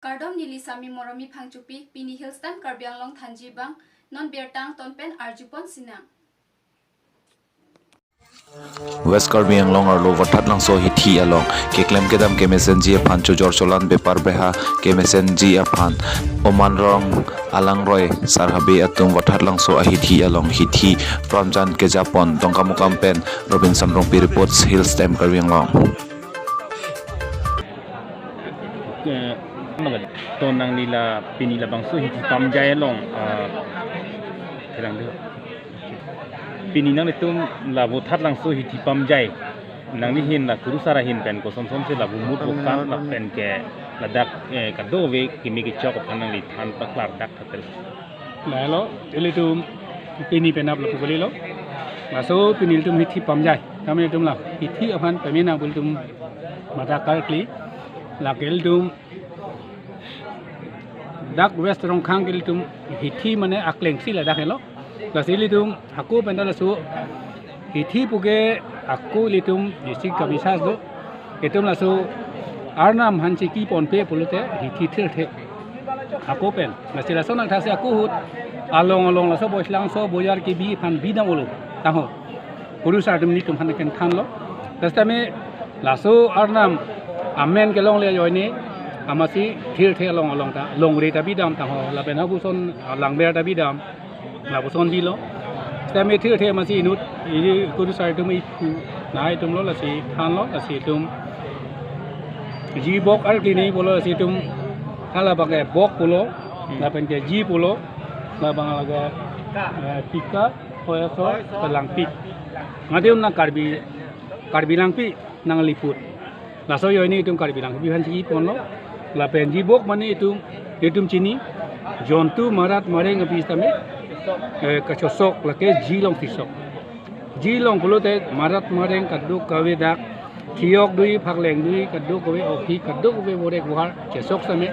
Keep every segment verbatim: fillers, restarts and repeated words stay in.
Kardom, neli Sami Moromi Phangchopi, pini Hills Time Karbi Anglong thanji abang non birta angton pen arjupon sinang. West Karbi Anglong arlo Vothatlangso hithi along keklem kedam kemesenji aphan chojor cholan bepar beha kemesenji aphan Oman Rong Alangroi Sar Habe atum Vothatlangso ahithi along hithi pramjan kejapon. Dongkamukam pen Robinson Rongpi reports, Hills Time Karbi Anglong. Eh, to nangli la pini labangso hithi pamjai along, ah, thelang de. Pini nanglitum la Vothatlangso hithi pamjai nangli ahin la kurusar ahin pen kosonson si la bumut bukan lapen ke ladak, eh, kadokave kimi kechok aphan nangli than paklardak tha tel. Lahelo, ilitum pini penap lapu kalilo. Laso pini ilitum hithi pamjai. Kami ilitum la hithi aphan pamenang pu ilitum mata karkli. Lake ilitum dak West Rongkhang ke ilitum hithi mane akleng si ladak helo. Lasi ilitum hako pen ta laso hithi puke ako ilitum isi kabisas do. Itum laso arnam aphan chiki ponpe pulote hithi thirthe. Ako pen. Lasi laso nangthaksi ako ahut along along laso Boislangso bojar kebi aphan bidam olo. Tangho. Kurusar atum nelitum aphan ken thanlo. Lasi tame laso arnam amen kelongle ajoine amatsi thirthe along along ta longri ta bidam tangho. Lapen habuson langber ta bidam. Lapuson dilo. Sitame thirthe amatsi inut, ili kurusar atum iphu, na itum lo lasi thanlo, lasi itum ji bok arkli nangji pulo, lasi itum hala abang ke bok pulo, hmm, lapen ke ji pulo, labang lake, eh, pika, hoyaso, langpi. Nangtum nang Karbi, Karbi langpi, nang liput. Laso ajoine itum Karbi Langpi aphan chiki ponlo. Lapen ji bok mane itum, itum chini. Jontu marat mareng api sitame, eh, kachosok lake ji along pisok. Ji along pulote marat mareng kadokave dak. Thiyok dui, phakleng dui, kadokave ohi, kadokave borek bohar, chesok sitame.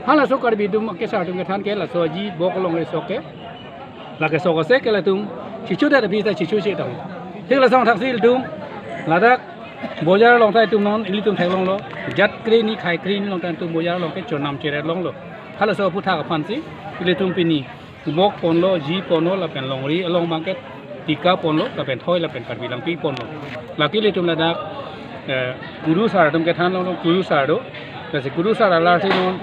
Halaso Karbi atum kesar atum kethan ke, laso ji bok along resok ke. Lake sok ase ke latum chichu da bisa chichu si tang. Thik lason thaksi ilitum ladak bojar along ta itum non ilitum theklonglo. Jat kre ni khai kre ni along ta itum bojar along ke chonam cheret longlo. Halaso aphuthak aphansi ilitum pini bok ponlo, ji ponlo, lapen longri along abang ke pika ponlo, lapen thoi, lapen Karbi Langpi ponlo. Lake ilitum ladak, eh, kurusar atum kethan longlo, kurusar do. Lasi kurusar alar si non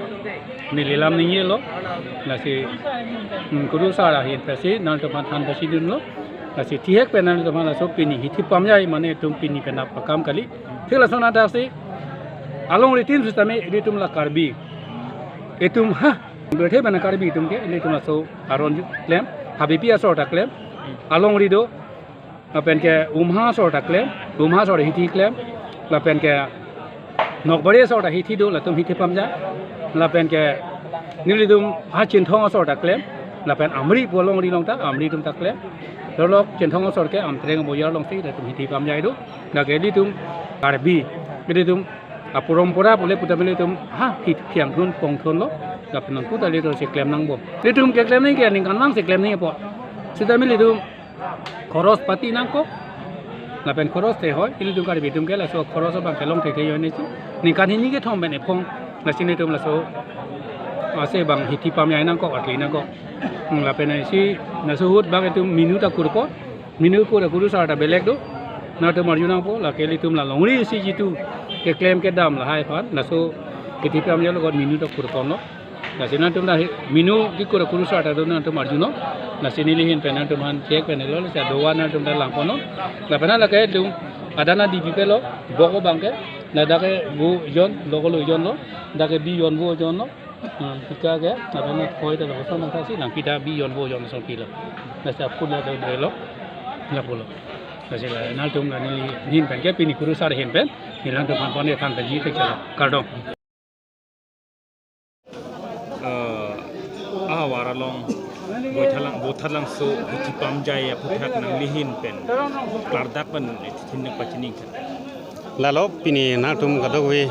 neli lam ningjelo. Lasi, hmm, kurusar ahin pensi nangtum aphan than pensi dunlo. Lasi thihek pen nangtum aphan laso pini hithi pamjai mane itum pini penap pakam kali. Thik lason nangthaksi alongri tin sitame ilitum la Karbi. Itum ha, berthe bana Karbi itum ke ilitum laso aron ju klem, habipi asor ta klem. Alongri do, lapen ke umha asor ta klem, umha asor hithi klem, lapen ke nokbari asor ta hithi do, latum hithi pamjai, lapen ke nelitum ha Chinthong asor ta klem, lapen Amri pu alongri along ta, Amri atum ta klem, dolok Chinthong asor ke Amtreng bojar alongsi latum hithi pamjai do, lake ilitum Karbi, ilitum aporompora pule puta ilitum ha hithi angthun pongthunlo, lapen nang puta ilitum si klem nangpo. Ilitum keklem nangji ke ningkan vang si klem nangpo. Sitame ilitum khoros pati nangkok. Lapen khoros te hoi, ilitum Karbi atum ke laso khoros abang kelong thekthe ajoine si. Ningkan hini kethom pen ephong, lasi nelitum laso ase abang hithi pamjai nangkok, arkli nangkok. Hmm, lapen isi laso ahut abang itum minu ta kurpo. Minu kura kurusar ta belek do. Nangtum arju nangpo, lake ilitum la longri isi jitu keklem kedam lahai aphan. Laso hithi pamjai along minu ta kurponlo. Lasi nangtum ta hi-, minu kikura kurusar ta do nangtum arjunon. Lasi neli ahin pen nangtum aphan chek pen lo, lasi adovan nangtum ta langponnon. Lapen lake itum adana dibi pelo, bok abang ke, ladak ke vo jon, loko lo jonlo, dak ke bi jon vo jonlo. Hmm, pika ke, lapen thoi ta lo, kosonson thaksi, langpi ta bi jon vo jon song pilo. Lasi aphu la do delo, lapulo. Lasi la nangtum la neli ahin pen ke pini kurusar ahin pen, neli nangtum aphan pon than ta ji thek chala. Kardom. Eh, ahavar along Vothatlang, Vothatlangso hithi pamjai aphuthak nangli ahin pen klardak pen thin nang pachini kha. Lalo pini nangtum kadokave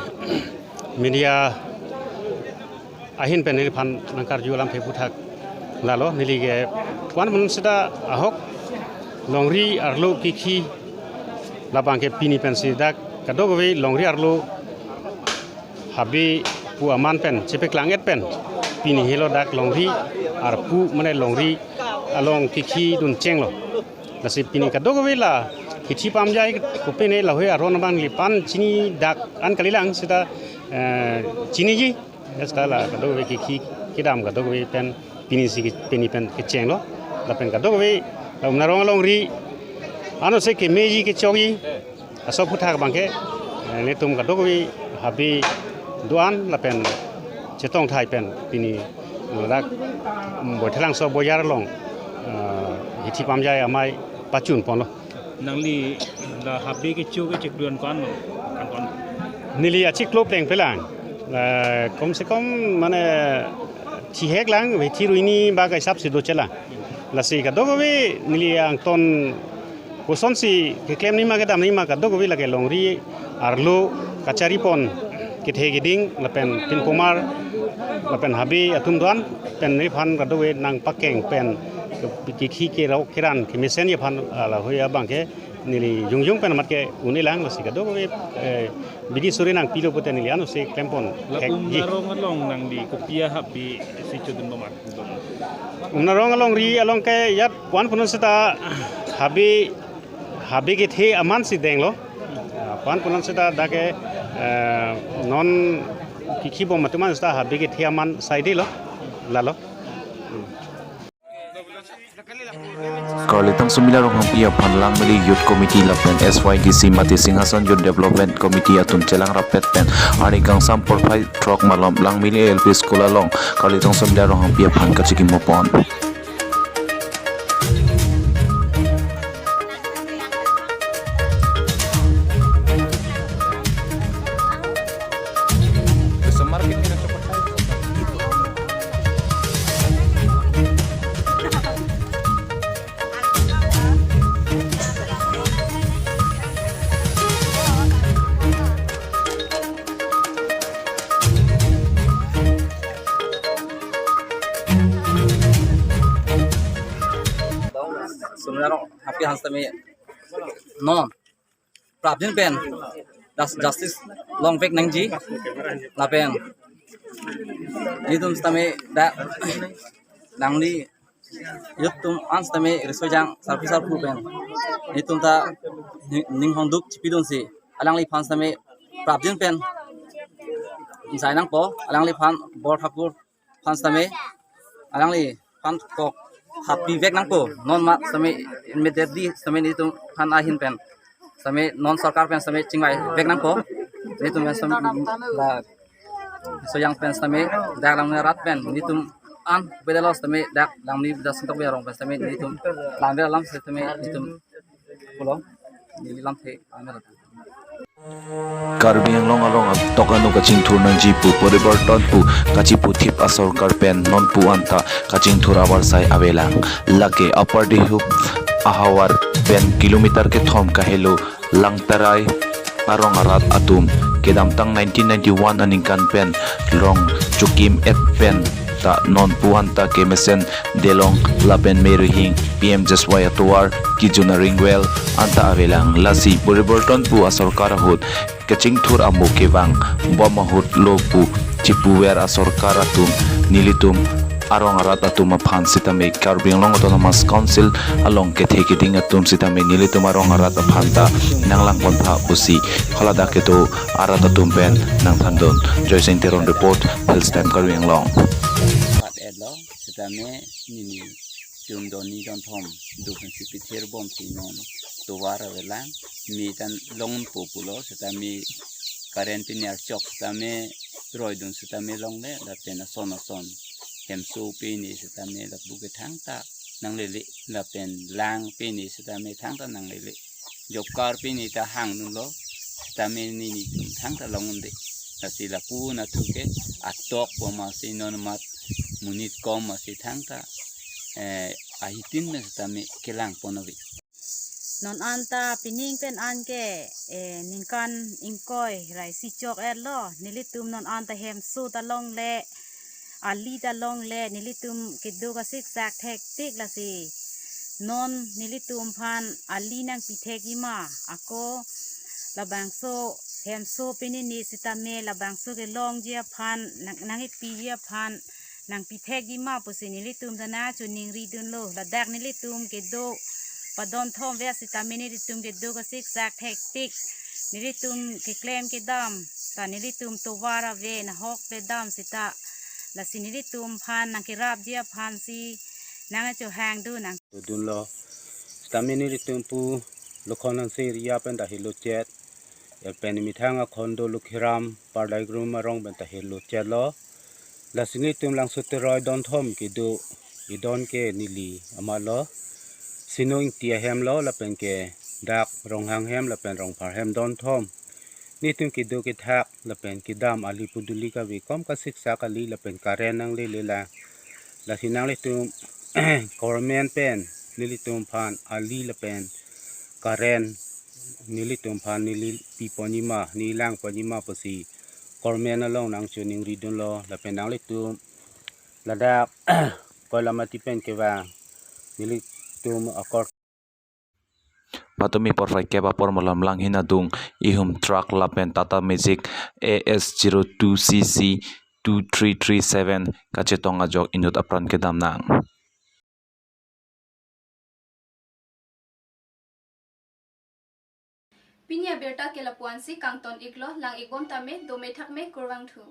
media ahin pen neliphan nangkarju alamthe aphuthak. Lalo neli ke one month seta ahok longri arlo kikhi labang ke pini pensi dak kadokave longri arlo habe pu aman pen chepeklang-et pen pini helo dak longri arpu mane longri along kekhi dun chenglo. Lasi pini kadokave la kethi pamjai kopine lahei aron abang neli pan chini dak an kalilang seta, eh, chiniji. Seta la kadokave kekhi kedam kadokave pen pini si ke-, pini pen kechenglo. Lapen kadokave la Umnarong alongri anose kemeji kechokji aso aphuthak abangke, eh, netum kadokave habe do-an lapen chetongthai pen pini ladak, mm, Baithalangso bojar along, eh, kethi pamjai amei pachun ponlo. Nangli la habe kecho ke chiklo an ko-an, an ko-an? Neli achiklo plengpelang. Eh, kom se kom mane thihek lang, ve thi ruini ba ka hisap si dochelang. Lasi kadokave neli angton kosonsi keklem nima kedam nima kadokave lake longri arlo kachari pon kethe keding lapen pinpomar lapen habe atum do-an pen neliphan kadokave nangpakeng pen kekhi kerok keran kemesenji aphan, ah, lahei abangke neli jongjong pen amat ke un-elang lasi kadokave, eh, bidi suri nangpilo pute neli anose klempon. La thekji. Umnarong along nangli kopi ahabe si chodun pama? Umnarong alongri along ke yat puan punon seta habe, habe kethe aman si denglo. Ah, puan punon seta dak ke, eh, non kekhi bom atum an seta habe kethe aman saidelo. Lalo. Karli Tangsomila Ronghangpi aphan Langmili Youth Committee lapen S Y D C mate Singhason Youth Development Committee atum chelang rappet pen arni kangsam porphai throk malom Langmili L P School along Karli Tangsomila Ronghangpi aphan kachikimo pon. Sumnaro happy hans tame non prapjin pen das justice longvek nangji lapen netum tame dak nangli youth atum an tame riso ejang sarpi sarpo pen netum ta ni-, ninghong duk chipidunsi alangliphan tame prapjin pen insai nangpo, alangliphan bor thakur aphan tame alangliphan kok happy vek nangpo. Non ma tame immediately tame netum aphan ahin pen tame non sorkar pen tame chingvaivek nangpo. Netum pen tame la riso ejang pen tame dak Langmili arat pen netum an bedelos tame dak Langmili das tok berong pen tame netum langver alam tame netum pulo neli lamthe amer. Karbi Anglong along atok anu kachingthur nangji pu poriborton pu kachiputhip asorkar pen non pu anta kachingthur avarsai avelang. Lake Upper Dihup ahavar pen kilometer kethom kahelo Langtarai arong arat atum kedamtang nineteen ninety-one aningkan pen rong chokim-et pen ta non pu anta kemesen delong lapen merihing P M J S Y atovar kijun aring well anta avelang. Lasi poriborton pu asorkar ahut kachingthur amo kevang bom ahut lo pu chipuver asorkar atum nelitum arong arat atum aphan sitame Karbi Anglong Autonomous Council along kethe keding atum sitame nelitum arong arat aphan ta nanglangpon tha pusi haladak kedo arat atum pen nangthandun. Joysing Teron report, Hills Time Karbi Anglong. Pat edlo, sitame nelitum doni jonthom, dukun si pithir bom si non tovar avelang, me tan longpo pulo, sitame current pini archok, sitame roidun sitame longle, lapen ason ason hemso pini sitame lapu ke thangta nanglele, lapen lang pini sitame thangta nanglele. Job card pini ta hangdunlo, sitame nelitum thangta longde. Lasi lapu nathu ke atok po masi non mat monit kom masi thangta, eh, ahitin me sitame kelang ponave. Non anta pining pen anke, eh, ningkan ingkoi ra isi chok-etlo, nelitum non anta hemso ta longle, ali ta longle, nelitum kedo kasiksak thektik lasi non nelitum aphan ali nangpi thekji ma, ako labangso Hemso pinini sitame labangso kelongji aphan, nang, nangkepiji aphan, nangpithekji ma pusi nelitum ta nangchiningridunlo. Ladak nelitum kedo padon thom ave sitame nelitum kedo kasiksak thektik. Nelitum keklem kedam ta nelitum tovar ave, nahok ave dam sita. Lasi nelitum aphan nangkerapji aphansi nangchohangdun nang. Dunlo. Sitame nelitum pu Lokhon Hanse area pen ta helo chet. Lapen methang akhondo Lokhiram Pardai Grum arong pen ta helo chetlo. Lasi nelitum Langsoteroi don thom kedo, idon ke neli amatlo. Sino Ingti ahemlo lapen ke dak Ronghang hem lapen Rongphar hem don thom. Nelitum kedo kethak lapen kedam ali puduli kave, kom kasiksak ali lapen current nanglele lang. Lasi nanglitum government pen nelitum aphan ali lapen current nelitum aphan neli piponji ma, neli langponji ma pusi government along nangchiningridunlo. Lapen nanglitum ladak Koilamati pen kevang nelitum akor. Patumi porphai kep apor malom Langhin adung ihum truck lapen Tata Magic A S zero two C C two three three seven kachetong ajok inut apran kedam nang. Pini abirta ke lapu-ansi kangton iklo, lang ikbom tame, dome thakme, kurvangthu.